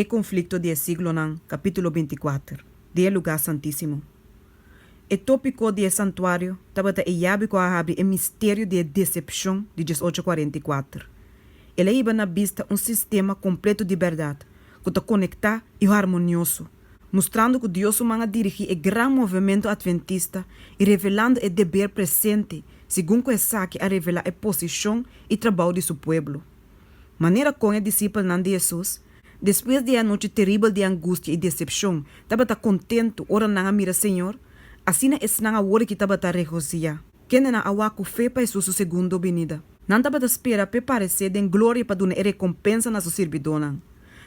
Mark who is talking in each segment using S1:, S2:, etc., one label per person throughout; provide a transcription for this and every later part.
S1: E Konflikto di e Siglonan, kapítulo 24, di e Lugá Santísimo. E tópiko di e santuario tabata e yabi ku a habri e misterio di e desepshon di 1844. El a hiba na bista un sistema kompletu di bèrdat ku ta konektá i harmonioso, mustrando ku Dios su man a dirigí e gran movementu atventista i revelando e deber presente segun ku esaki a revelá e posishon i trabou di su pueblo. Manera kon e disipelnan di Hesus, despues di e anochi teribel di angustia i desepshon, tabata kontentu ora nan a mira Señor, asina esnan awor aki tabata regosihá, kendenan a wak ku fe pa Hesus su segundo binida. Nan tabata spera p'e paresé den gloria pa duna e rekompensa na su sirbidónan.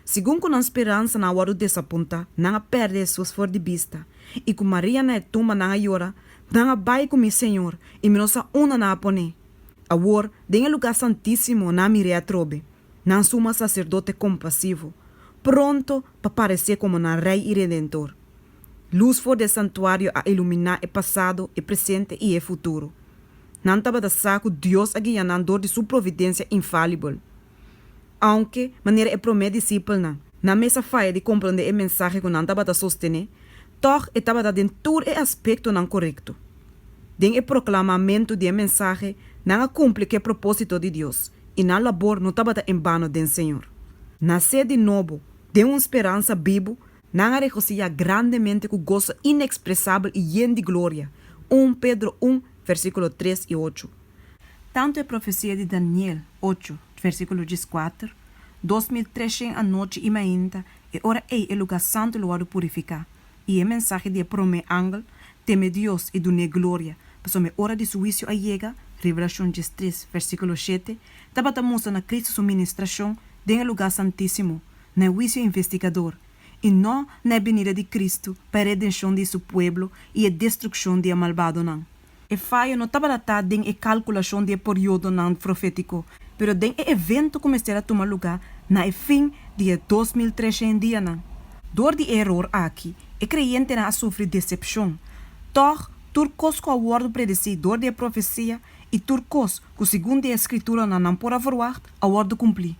S1: Segun ku nan speransanan a wòrdu desapuntá, nan a pèrdè Hesus for di bista, i ku Maria na e tumba nan a yora, Nan a bai ku mi Señor, i mi no sa unda nan a pon'é. Awor, den e lugá santísimo nan a mir'é atrobe, nan suma saserdote kompasivo, pronto pa paresé komo nan Rei i Redentor. Lus for di e santuario a iluminá e pasado, e presente i e futuro. Nan tabata sa ku Dios a guia nan dor di Su providensia infalibel. Aunke, manera e promé disipelnan, nan mes a faya di komprondé e mensahe ku nan tabata sostené, tòg e tabata den tur e aspektonan korekto. Den e proklamamentu di e mensahe, nan a kumpli ku e propósito di Dios, i nan labor no tabata en bano den Señor. Nasé di nobo den un speransa bibu, nan a regosihá grandemente ku goso inekspresabel i yen di gloria, 1 Pedro 1, versíkulo 3 i 8. Tantu e profesia di Daniel 8, versíkulo 14, 2300 anochi i mainta, e ora ei e lugá santu lo wòrdu purifiká, i e mensahe di e promé angel, Teme Dios i dun'é gloria, pasobra e ora di su huisio a yega, Revelashon 13, versíkulo 7, tabata mustra na Kristu su ministrashon den e lugá santísimo, na e huisio investigador, i no na e binida di Kristu pa e redenshon di su pueblo i e destrukshon di e malbadonan. E fayo no tabata ta den e kalkulashon di e periodonan profétiko, pero den e evento ku mester a tuma lugá na e fin di e 2300 dianan. Dor di e eror aki, e kreyentenan a sufri desepshon. Tòg, tur kos ku a wòrdu predesí dor di e profesia i tur kos ku segun di e Skrituranan nan por a verwagt, a wòrdu kumplí.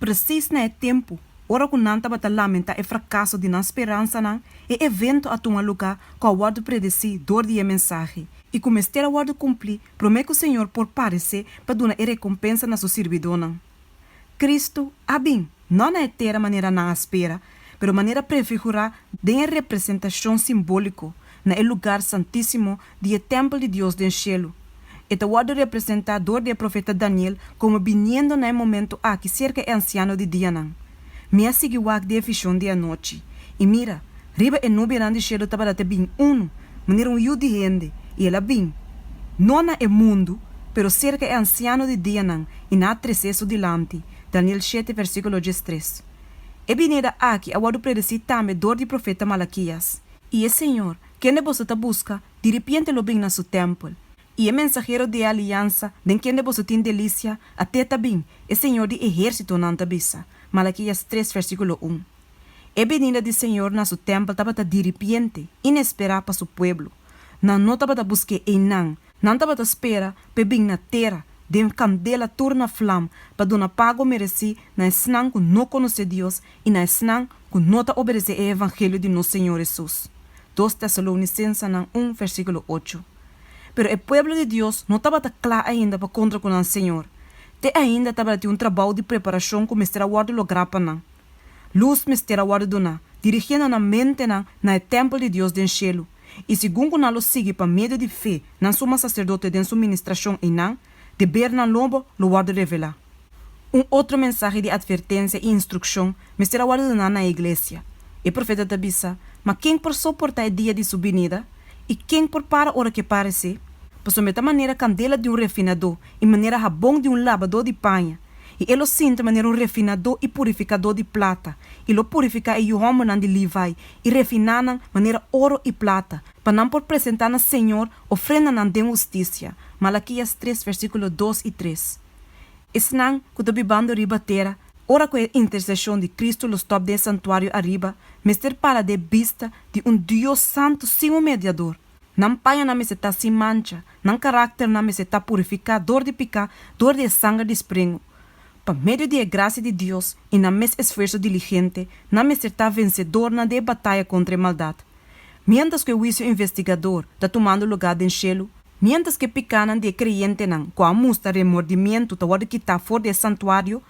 S1: Presis na e tempu ora ku nan tabata lamentá e frakaso di nan speransanan, e evento a tuma lugá ku a wòrdu predesí dor di e mensahe i ku mester a wòrdu kumplí promé ku Señor por paresé pa duna e rekompensa na Su sirbidónan. Kristu a bin, no na e tera manera nan a spera, pero manera prefigurá den e representashon simbóliko na e lugar santísimo di e tèmpel di Dios den shelu. E ta wòrdu representá dor di e profeta Daniel komo biniendo na e momentu aki serka e ansiano di dianan. Mi a sigui wak di e vishon di anochi, i mira, riba e nubianan di shelu tabata ta bin unu, manera un yu di hende, i el a bin, no na e mundu, pero serka e ansiano di dianan, i nan a tres'é su dilanti. Daniel 7, versíkulo 13. E binida aki a wòrdu predesí tambe dor di profeta Malakias. I e Señor, kende boso ta buska, diripiente lo bin na su tèmpel. I e mensahero di e aliansa, den kende boso tin delisia, at'é ta bin, e Señor di ehérsitonan ta bisa. Malakias 3, versíkulo 1. E binida di Señor na su tèmpel tabata diripiente, inesperá pa su pueblo. Nan no tabata busk'é einan, nan tabata spera p'e bin na tera, den kandela tur na flam, pa duna pago meresí na esnan ku no konosé Dios i na esnan ku no ta obedesé e evangelio di nos Señor Hesus. 2 Tesalonisensenan 1, versíkulo 8. Pero e pueblo di Dios no tabata kla ainda pa kontra ku nan Señor. Te ainda tabatin un trabou di preparashon ku mester a wòrdu lográ pa nan. Lus mester a wòrdu duná, dirigiendo nan mentenan na e tèmpel di Dios den shelu, i segun ku nan lo sigui pa medio di fe nan suma saserdote den su ministrashon einan, debernan lobo lo wòrdu revelá. Un otro mensahe di atvertensia i instrukshon mester a wòrdu duná na e iglesia. E profeta ta bisa, Ma ken por soportá e dia di su binida? I ken por para ora ku e paresé? Pasobra e ta manera kandela di un refinadó i manera habon di un labadó di paña, i e lo sinta manera un refinadó i purifikadó di plata, i lo purifiká e yu hòmbernan di Levi i refiná nan manera oro i plata, pa nan por presentá na señor ofrendanan den hustisia. Malakias 3, versíkulo 2 i 3. Esnan ku ta bibando riba tera, ora ku e interseshon di Kristu lo stòp den e santuario ariba, mester para den bista di un Dios santu sin un mediador. Nan pañanan mester ta sin mancha, nan karakternan mester ta purifiká dor di piká dor di e sanger di sprengu. Pa medio di e grasia di Dios i nan mes esfuerso diligente, nan mester ta vensedornan den e bataya kontra e maldat. Miéntras ku e huisio investigador ta tumando lugá den shelu, miéntras ku e pikánan di e kreyentenan ku a mustra remordimientu ta wòrdu kitá for di e santuario,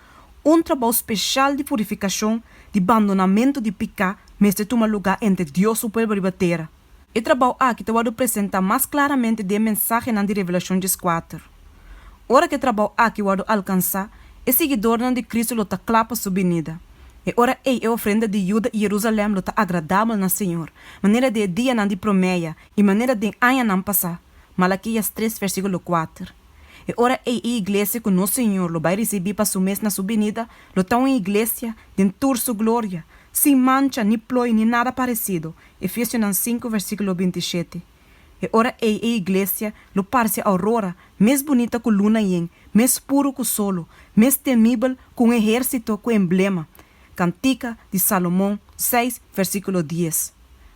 S1: un trabou speshal di purifikashon, di bandonamentu di piká, mester tuma lugá entre Dios Su pueblo riba tera. E trabou aki ta wòrdu presentá mas klaramente den e mensahenan di Revelashon 14. Ora ku e trabou aki wòrdu alkansá, e siguidornan di Kristu lo ta kla pa Su binida. E ora ei e ofrenda di Juda i Jerusalèm lo ta agradabel na Señor, manera den e dianan di promeya i manera den añanan pasá. Malakias tres versíkulo kuater. E ora ei e iglesia ku nos Señor lo bai risibí pa Su mes na Su binida lo ta un iglesia den tur su gloria, sin mancha ni plooi ni nada paresido, Efesionan sinku versíkulo 27. E ora ei e iglesia lo parse aurora, mes bunita ku luna yen, mes puru ku solo, mes temibel ku un ehérsito ku emblema. Kantika di Salomon seis versíkulo dies.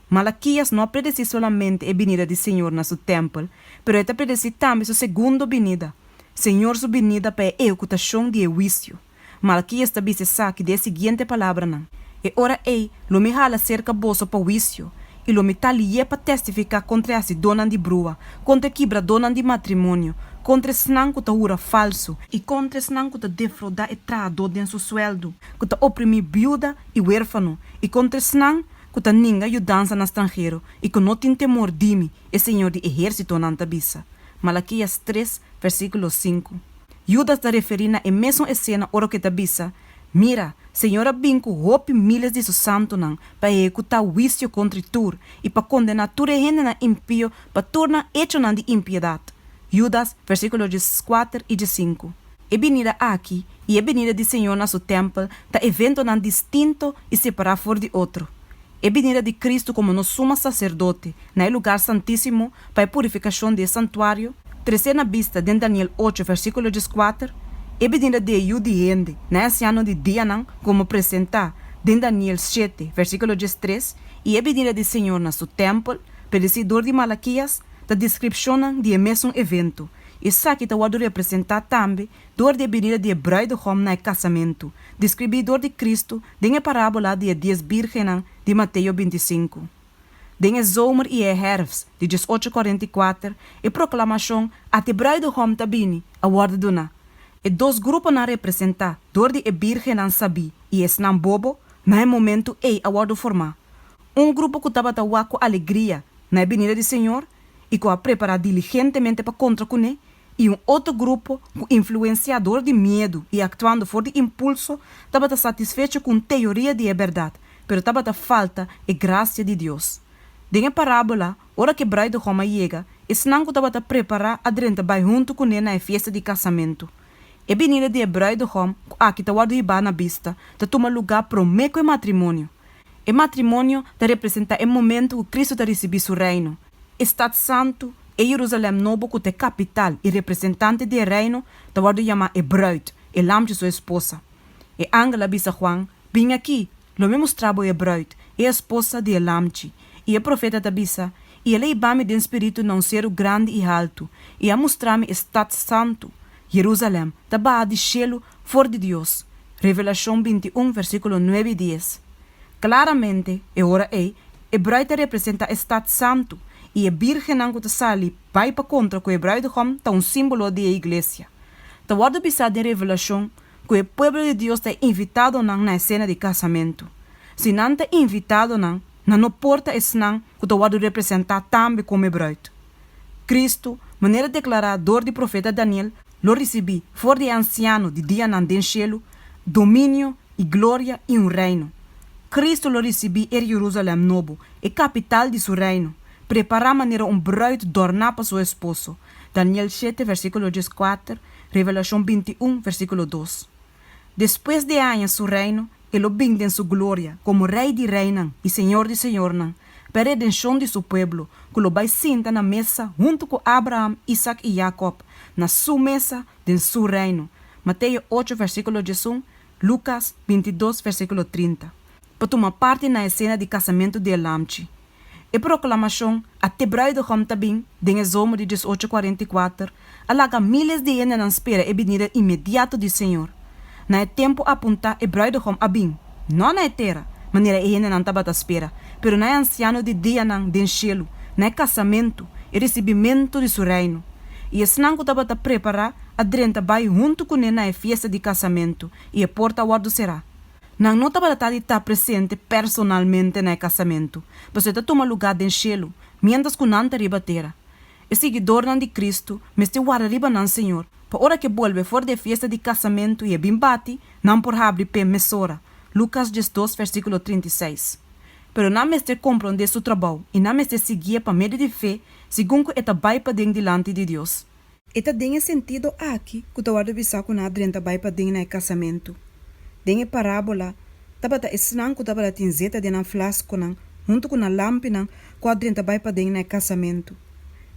S1: Malakias no a predesí solamente e binida di Señor na Su tèmpel, pero e ta predesí tambe Su segundo binida, Señor Su binida pa e ehekutashon di e huisio. Malakias ta bisa esaki den e siguiente palabranan, E ora ei lo mi hala serka boso pa huisio, i lo mi ta lié pa testifiká kontra e hasidónan di brua, kontra e kibradónan di matrimonio, kontra esnan ku ta hura falsu, i kontra esnan ku ta defroudá e trahadó den su suèldu, ku ta oprimí biuda i wérfano, i kontra esnan ku ta ninga yudansa na stranhero i ku no tin temor di mi, e Señor di ehérsitonan ta bisa. Malakias tres, versíkulo sinku. Judas ta referí na e mesun esena ora ku e ta bisa, Mira, Señor a bin ku hopi míles di su santunan pa ehekutá huisio kontra tur i pa kondená tur e hendenan impio pa tur nan echonan di impiedat. Judas, versíkulo 14 i 15. E binida aki i e binida di Señor na Su tèmpel ta eventonan distinto i separá for di otro. E binida di Kristu komo nos Suma Saserdote na e lugar santísimo pa e purifikashon di e santuario, tresé na bista den Daniel ocho versíkulo 14, e binida di e Yu di hende na e Ansiano di Dianan komo presentá den Daniel shete versíkulo 13, i e binida di Señor na Su tèmpel, predesí dor di Malakias, ta deskripshonnan di e mesun evento. Esaki ta wòrdu representá tambe dor di e binida di e brùidegòm na e kasamentu, deskribí dor di Kristu den e parábola di e dies bírgennan di Mateo 25. Den e zomer i e hèrfst di 1844, e proklamashon Ata e brùidegòm ta bini! a wòrdu duná. E dos gruponan representá dor di e bírgennan sabí i esnan bobo, na e momentu ei a wòrdu formá. Un grupo ku tabata wak ku alegria na e binida di Señor i ku a prepará diligentemente pa kontra kuné, i un otro grupo ku, influensiá dor di miedu i aktuando for di impulso, tabata satisfecho ku un teoria di e bèrdat, pero tabata falta e grasia di Dios. Den e parábola, ora ku e brùidegòm a yega, esnan ku tabata prepará a drenta bai huntu kuné na e fiesta di kasamentu. E binida di e brùidegòm, ku aki ta wòrdu hibá na bista, ta tuma lugá promé ku e matrimonio. E matrimonio ta representá e momentu ku Kristu ta risibí su Reino. E stat santu, e Jerusalèm Nobo ku ta e kapital i representante di e Reino, ta wòrdu yamá e brùit, e Lamchi su esposa. E angel a bisa Juan, Bin akí, lo mi mustra bo e brùit, e esposa di e Lamchi. I e profeta ta bisa, I el a hiba mi den spiritu na un seru grandi i haltu, i a mustra mi e stat santu, Jerusalèm, ta baha di shelu for di Dios. Revelashon 21, versíkulo nuebe i dies. Klaramente, e ora ei, e brùit ta representá e stat santu, i e bírgennan ku ta sali bai pa kontra ku e brùidegòm ta un símbolo di e iglesia. Ta wòrdu bisá den Revelashon ku e pueblo di Dios ta e invitadonan na e sena di kasamentu. Si nan ta invitadonan, nan no por ta esnan ku ta wòrdu representá tambe komo e brùit. Kristu, manera deklará dor di profeta Daniel, lo risibí for di e ansiano di dianan den shelu dominio i gloria i un reino. Kristu lo risibí e Jerusalèm Nobo, e kapital di su Reino, prepará manera un brùit dòrná pa su esposo, Daniel shete versíkulo 14, Revelashon 21 versíkulo dos. Despues di e haña su Reino, e lo bin den su gloria komo Rei di reinan i Señor di señornan, pa e redenshon di su pueblo, ku lo bai sinta na mesa huntu ku Abraham, Isak i Jakòb, na su mesa den su Reino, Mateo ocho versíkulo 11, Lukas 22 versíkulo 30, pa tuma parti na e sena di kasamentu di e Lamchi. E proklamashon Ate Bruidegom ta bin den e zomer di 1844 a laga míles di hendenan spera e binida inmediato di Señor. Na e tempu apuntá e brùidehòm a bin, no na e tera, manera e hendenan tabata spera, pero na e Ansiano di Dianan den shelu, na e kasamentu, e risibimentu di Su reino. I esnan ku tabata prepará a drenta bai huntu kuné na e fiesta di kasamentu, i e porta a wòrdu será. Nan no tabata ta di ta presente personalmente na e kasamentu, pasobra e ta tuma lugá den shelu, miéntras ku nan ta riba tera. E siguidornan di Kristu mester warda riba nan Señor, pa ora ku E bolbe for di e fiesta di kasamentu i E bin bati, nan por habri p'E mesora. Lukas 12, versíkulo 36. Pero nan mester komprondé Su trabou i nan mester siguié pa medio di fe segun ku E ta bai paden dilanti di Dios. E ta den e sentido aki ku ta wòrdu bisá ku nan a drenta bai paden na e kasamentu. Den e parábola, tabata esnan ku tabata tin zeta den nan flaskonan huntu ku nan lampinan ku a drenta bai paden na e kasamentu.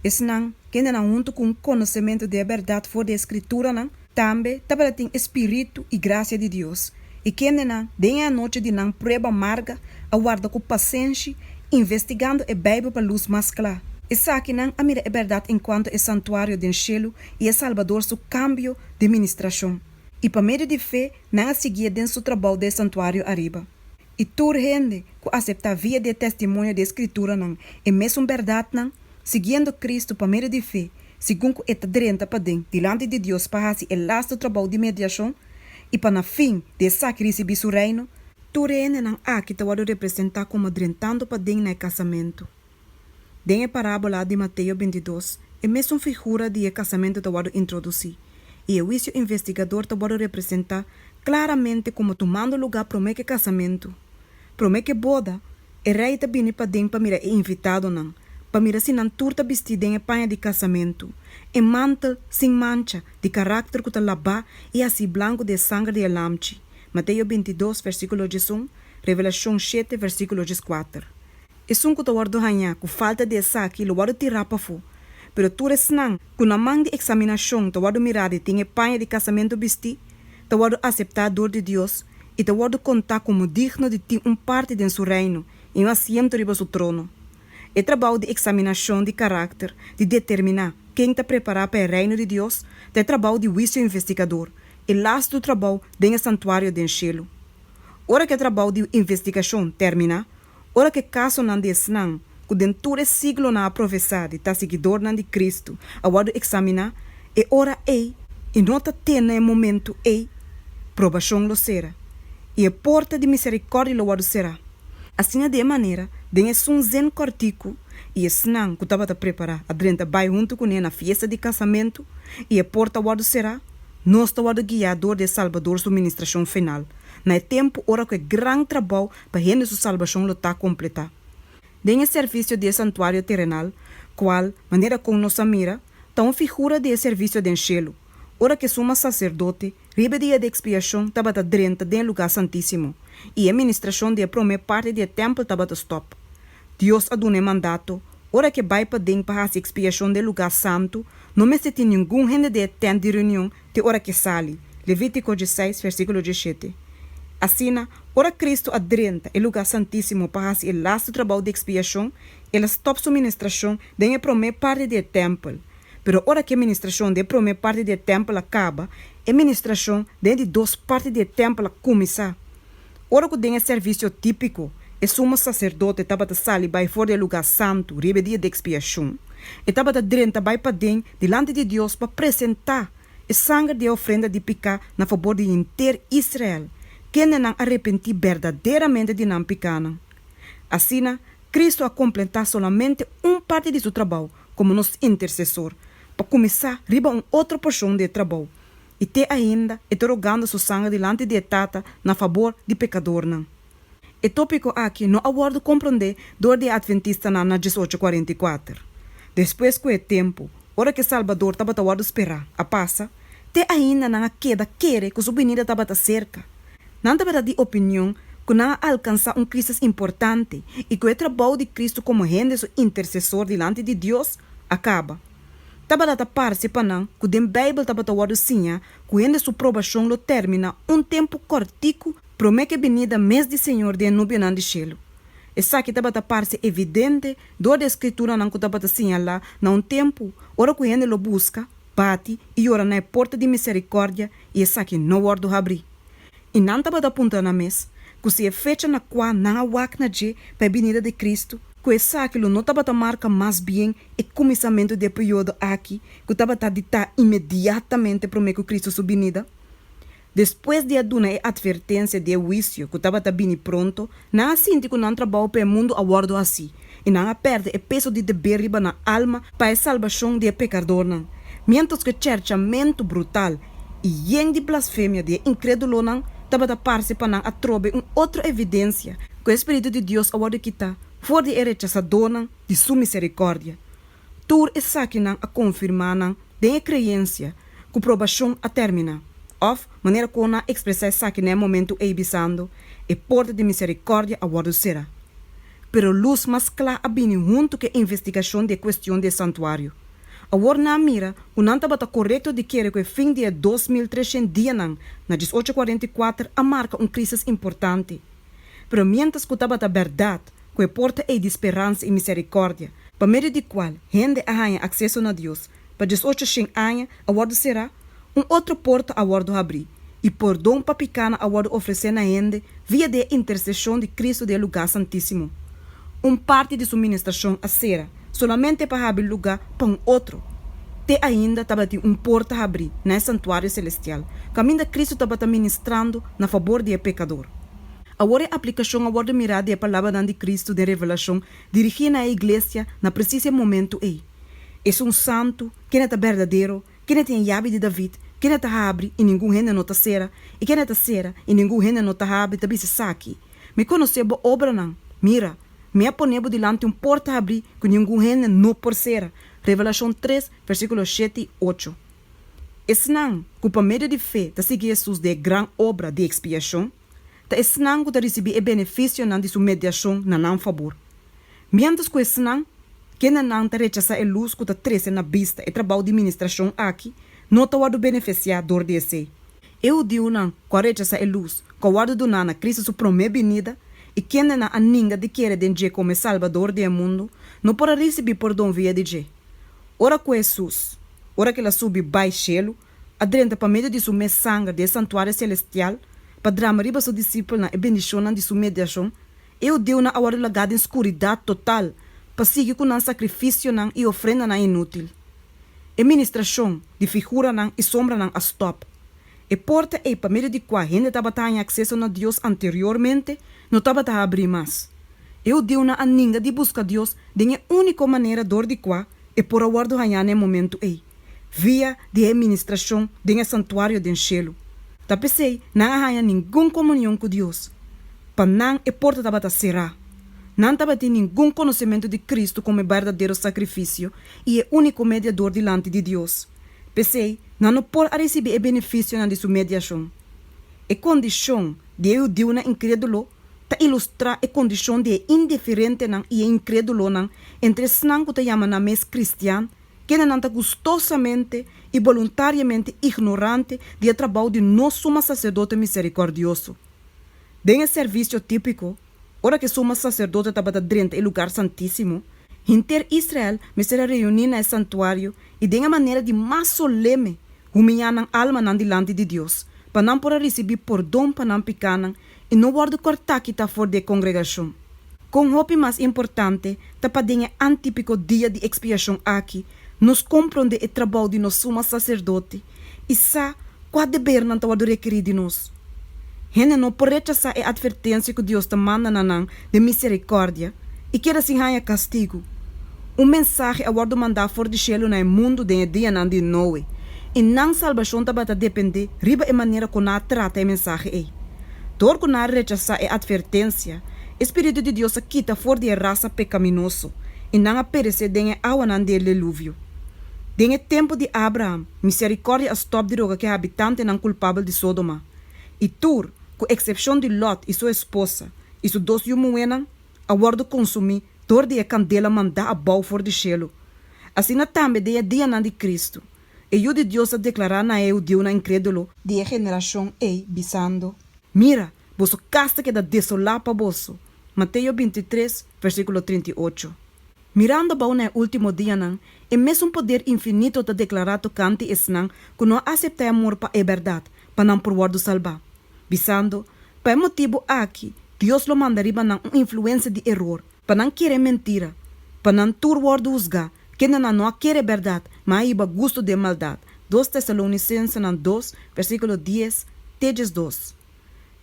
S1: Esnan, kendenan huntu ku un konosementu di e bèrdat for di e Skrituranan, tambe tabata tin e spiritu i grasia di Dios, i kendenan, den e anochi di nan prueba marga, a warda ku pasenshi, investigando e Beibel pa lus mas kla. Esakinan a mira e bèrdat enkuanto e santuario den shelu i e Salbador su kambio di ministrashon, i pa medio di fe nan a siguié den su trabou den e santuario ariba. I tur hende ku aseptá via di e testimonio di e Skrituranan e mesun bèrdatnan, siguiendo Kristu pa medio di fe, segun ku E ta drenta paden dilanti di Dios pa hasi e lastu trabou di mediashon i pa na fin di esaki risibí Su Reino, tur e hendenan aki ta wòrdu representá komo drentando paden na e kasamentu. Den e parábola di Mateo 22, e mesun figura di e kasamentu ta wòrdu introdusí, i e huisio investigador ta wòrdu representá klaramente komo tumando lugá promé ku e kasamentu. Promé ku e boda, e rei ta bini paden pa mira e invitadonan, pa mira si nan tur ta bistí den e paña di kasamentu, e mantel sin mancha, di karakter ku ta labá i hasí blanku di e sanger di e Lamchi, Mateo 22, versíkulo 11, Revelashon 7, versíkulo 14. Esun ku ta wòrdu hañá ku falta di esaki lo wòrdu tirá pafó. Pero tur esnan ku na man di eksaminashon ta wòrdu mirá di tin e paña di kasamentu bistí, ta wòrdu aseptá dor di Dios i ta wòrdu kontá komo digno di tin un parti den Su Reino i un asiento riba Su trono. E trabou di eksaminashon di karakter, di determiná ken ta prepará pa e Reino di Dios, ta e trabou di huisio investigador, e lastu trabou den e santuario den shelu. Ora ku e trabou di investigashon terminá, Ora ku e kasonan di esnan ku den tur e siglonan a profesá di ta siguidornan di Kristu a wòrdu eksaminá, e ora ei, i no ta te na e momentu ei, probashon lo sera, i e porta di miserikòrdia lo wòrdu será. Asina di e manera, den esun zen kòrtiku, i esnan ku tabata prepará a drenta bai huntu kuné na fiesta di kasamentu, i e porta a wòrdu será, nos ta wòrdu guiá dor di e Salbador su ministrashon final, na e tempu ora ku e gran trabou pa hende su salbashon lo ta kompletá. Den e servisio di e santuario terenal, kual, manera kon nos a mira, ta un figura di e servisio den shelu, ora ku e suma saserdote, riba e dia di ekspiashon, tabata drenta den e lugá santísimo, i e ministrashon di e promé parti di e tèmpel tabata stòp. Dios a duna e mandato, Ora ku e bai paden pa hasi ekspiashon den e lugá santu, no mester tin ningun hende den e tènt di reunion te ora ku e sali. Levítiko 16, versíkulo 17. Asina, ora Kristu a drenta e lugá santísimo pa hasi e lastu trabou di ekspiashon, el a stòp su ministrashon den e promé parti di e tèmpel. Pero ora ku e ministrashon den e promé parti di e tèmpel a kaba, e ministrashon den e di dos parti di e tèmpel a kuminsá. Ora ku den e servisio típiko e sumo saserdote tabata sali bai for di e lugá santu riba e dia di ekspiashon, e tabata drenta bai paden dilanti di Dios pa presentá e sanger di e ofrenda di piká na fabor di henter Israel, kendenan a repentí berdaderamente di nan pikánan. Asina, Kristu a kompletá solamente un parti di su trabou komo nos intersesor, pa kuminsá riba un otro porshon di e trabou, i te ainda e ta rogando su sanger dilanti di e Tata na fabor di pekadornan. E tópiko aki no a wòrdu komprondé dor di e atventistanan na 1844. Despues ku e tempu ora ku e Salbador tabata wòrdu sperá a pasa, te ainda nan a keda kere ku su binida tabata serka. Nan tabata di opinion ku nan a alkansá un krísis importante i ku e trabou di Kristu komo hende su intersesor dilanti di Dios a kaba. Tabata ta parse pa nan ku den Beibel tabata wòrdu siña ku hende su probashon lo terminá un tempu kòrtiku promé ku e binida mes di Señor den e nubianan di shelu. Esaki tabata parse evidente dor di e skrituranan ku tabata siñalá na un tempu ora ku hende lo buska, bati i yora na e porta di miserikòrdia i esaki no wòrdu habrí. I nan tabata puntra nan mes ku si e fecha na kua nan a wak na dje pa e binida di Kristu, ku esaki lo no tabata marka mas bien e kuminsamentu di e periodo aki ku tabata di ta inmediatamente promé ku Kristu su binida. Despues di a duna e atvertensia di e huisio ku tabata bini pronto, nan a sinti ku nan trabou pa e mundu a wòrdu hasí, i nan a pèrdè e peso di deber riba nan alma pa e salbashon di e pekadornan, miéntras ku e chèrchamentu brutal i yen di blasfemia di e inkrédulonan tabata parse pa nan atrobe un otro evidensia ku e Spiritu di Dios a wòrdu kitá for di e rechasadónan di Su miserikòrdia. Tur esakinan a konfirmá nan den e kreensia ku probashon a terminá, òf, manera ku nan a ekspresá esaki na e momentu ei bisando, E porta di miserikòrdia a wòrdu será. Pero lus mas kla a bini huntu ku e investigashon di e kuestion di e santuario. Awor nan a mira ku nan tabata korekto di kere ku e fin di e 2300 dianan na 1844 a marka un krísis importante. Pero miéntras ku tabata bèrdat ku e porta ei di speransa i miserikòrdia, pa medio di kual hende a haña akseso na Dios pa 1800 aña, a wòrdu será, un otro porta a wòrdu habrí, i pordon pa pikánan a wòrdu ofresé na hende via di e interseshon di Kristu den e lugá santísimo. Un parti di su ministrashon a sera solamente pa habri lugá pa un otro. Te ainda tabatin un porta habrí na e santuario selestial, kaminda Kristu tabata ministrando na fabor di e pekador. Awor e aplikashon a wòrdu mirá di e palabranan di Kristu den Revelashon dirigí na e iglesia na presis e momentu ei, Esun santu, kende ta berdadero, kende tin e yabi di David, kende ta habri i ningun hende no ta sera, i kende ta sera i ningun hende no ta habri, ta bisa esaki, Mi konosé bo obranan, mira, Mi a pone bo dilanti un porta habrí ku ningun hende no por sera. Revelashon tres, versíkulo shete i ocho. Esnan ku pa medio di fe ta sigui Hesus den e gran obra di ekspiashon, ta esnan ku ta risibí e benefisionan di su mediashon na nan fabor. Miéntras ku esnan kendenan ta rechasá e lus ku ta trese na bista e trabou di ministrashon aki, no ta wòrdu benefisiá dor di esei. E hudiunan ku a rechasá e lus ku a wòrdu duná na Kristu su promé binida i kendenan a ninga di kere den dje komo e Salbador di e mundu, no por a risibí pordon via di dje. Ora ku Hesus, ora ku el a subi bai shelu, a drenta pa medio di su mes sanger den e santuario selestial pa drama riba su disipelnan e bendishonnan di su mediashon, e hudiunan a wòrdu lagá den skuridat total pa sigui ku nan sakrifisionan i ofrendanan inútil. E ministrashon di figuranan i sombranan a stòp. E porta ei pa medio di kua hende tabata haña akseso na Dios anteriormente no tabata habrí mas. E hudiunan a ninga di buska Dios den e úniko manera dor di kua e por a wòrdu hañá na e momentu ei, via di e ministrashon den e santuario den shelu. Ta p'esei nan a haña ningun komunion ku Dios. Pa nan e porta tabata será. Nan tabatin ningun konosementu di Kristu komo e berdadero sakrifisio i e úniko mediador dilanti di Dios. P'esei, nan no por a risibí e benefisionan di su mediashon. E kondishon di e hudiunan inkrédulo ta ilustrá e kondishon di e indiferentenan i e inkrédulonan entre esnan ku ta yama nan mes kristian, kendenan ta gustosamente i boluntariamente ignorante di e trabou di nos Suma Saserdote miserikòrdioso. Den e servisio típiko, ora ku e suma saserdote tabata drenta e lugar santísimo, henter Israel mester a reuní na e santuario i den e manera di mas soleme humiyá nan almanan dilanti di Dios, pa nan por a risibí pordon pa nan pikánan i no wòrdu kòrtá kitá for di e kongregashon. Kon hopi mas importante ta pa den e antípiko dia di ekspiashon aki nos komprondé e trabou di nos suma saserdote i sa kua debernan ta wòrdu rekerí di nos. Hende no por rechasá e atvertensia ku Dios ta manda na nan den miserikòrdia i keda sin haña kastigu. Un mensahe a wòrdu mandá for di shelu na e mundu den e dianan di Noe, i nan salbashon tabata dependé riba e manera ku nan a trata e mensahe ei. Dor ku nan a rechasá e atvertensia, e spiritu di Dios a kita for di e rasa pekaminoso, i nan a peresé den e awanan di e Leluvio. Den e tempu di Abraham, miserikòrdia a stòp di roga ku e habitantenan kulpabel di Sodoma. I tur, ku eksepshon di Lòt i su esposa i su dos yu muhénan, a wòrdu konsumí dor di e kandela mandá abou for di shelu. Asina tambe den e dianan di Kristu, e Yu di Dios a deklará na e hudiunan inkrédulo di e generashon ei, bisando, Mira, boso kas ta keda desolá pa boso. Mateo 23, versíkulo 38. Mirando abou na e último dianan, e mesun poder infinito ta deklará tokante esnan ku no a aseptá e amor pa e bèrdat, pa nan por wòrdu salbá. bisando, Pa e motibu aki Dios lo manda riba nan un influensia di eror, pa nan kere mentira, pa nan tur wòrdu husgá, kendenan no a kere bèrdat, ma a hiba gustu den maldat. Dos Tesalonisensenan dos, versíkulo dies te 12.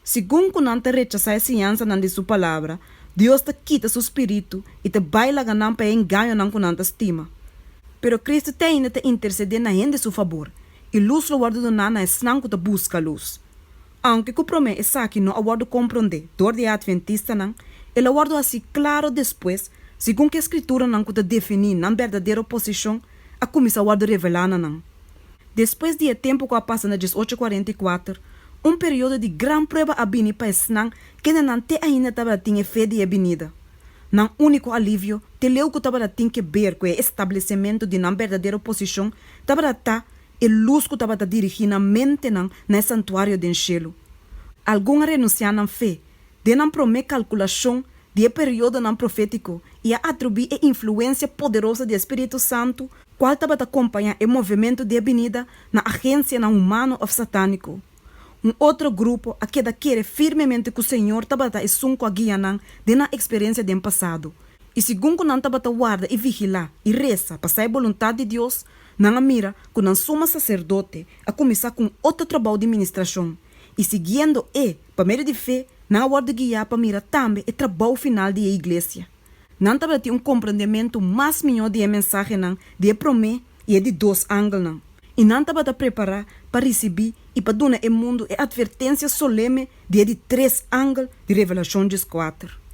S1: Segun ku nan ta rechasá e siñansanan di Su Palabra, Dios ta kita Su Spiritu i ta bai laga nan pa e engañonan ku nan ta stima. Pero Kristu te ainda ta intersedé na hende Su fabor, i lus lo wòrdu doná na esnan ku ta buska lus. Aunke ku promé esaki no a wòrdu komprondé dor di e atventistanan, el a wòrdu hasí klaro despues segun ku e skrituranan ku ta definí nan berdadero posishon a kuminsá wòrdu revelá na nan. Despues di e tempu ku a pasa na 1844, un periodo di gran prueba a bini pa esnan kendenan te ainda tabatin e fe di e binida. Nan úniko alivio te leu ku tabata tin ke ber ku e establesementu di nan berdadero posishon tabata ta e lus ku tabata dirigí nan mentenan na e santuario den shelu. Algun a renunsiá nan fe den nan promé kalkulashon di e periodonan profétiko i a atribuí e influensia poderoso di e Spiritu Santu kual tabata kompañá e movementu di e binida na agensianan humano òf satániko. Un otro grupo a keda kere firmemente ku Señor tabata esun ku a guia nan den nan eksperensia den pasado, i segun ku nan tabata warda i vigilá i resa pa sa e boluntat di Dios, nan a mira ku nan suma saserdote a kuminsá ku un otro trabou di ministrashon, i siguiendo e pa medio di fe nan a wòrdu guiá pa mira tambe e trabou final di e iglesia. Nan tabatin un komprendementu mas mihó di e mensahenan di e promé i e di dos angelnan, i nan tabata prepará pa risibí i pa duna e mundu e atvertensia soleme di e di tres angel di Revelashon 14.